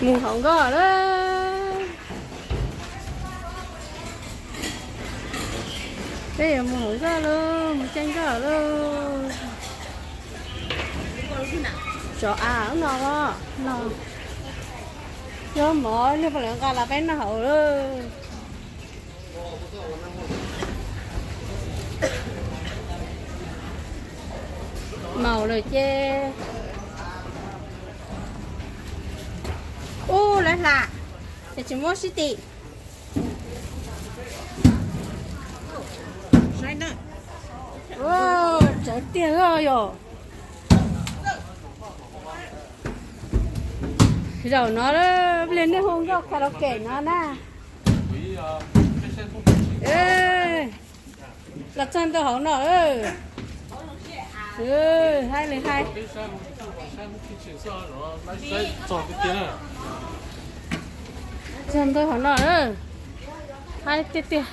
Mus hauv nkoj lawm. Peb yuav mus hauv nkoj lauj, mus caij nkoj lauj. Tsov av no, no. Cov mov luag poj lawv nqa los peb noj hauv lauj. Maum lawm ces. Ub, lawv hla, ces tsis muab sib tim. Tsawv tiag os yom. Zaum no, pliag nej hu nkauj karaoke no na. Los txog ntua hauv no. Haib li haib. Txog ntua hauv no, haib tiag tiag.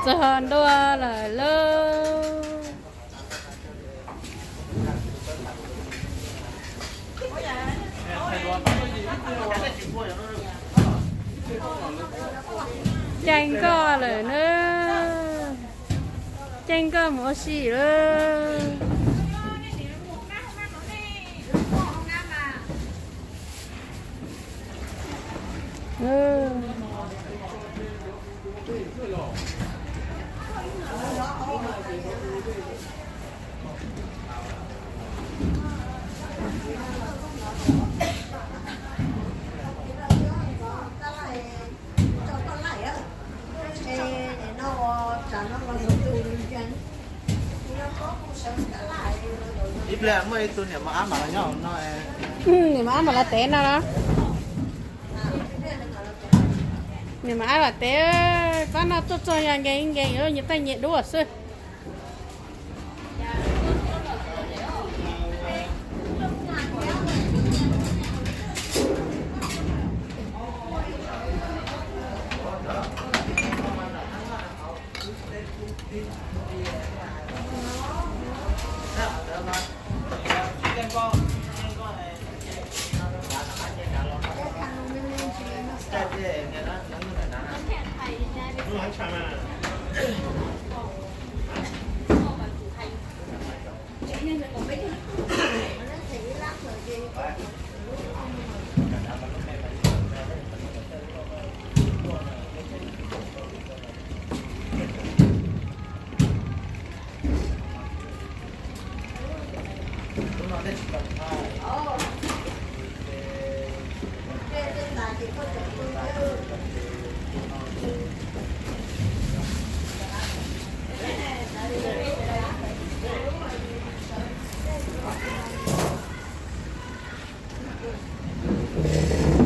Txog ntua lawm lauj. Caij nkoj lawm na. Caij nkoj mus ua si lawm. Ib pliag muaj ib tug niam mos ab mam los nyob no. Niam mos ab mam los tev no los. Niam mos ab los tev, pab no tuaj txog yog nkees nkees nyias tej nyias duab xwb.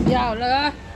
Yog lawm.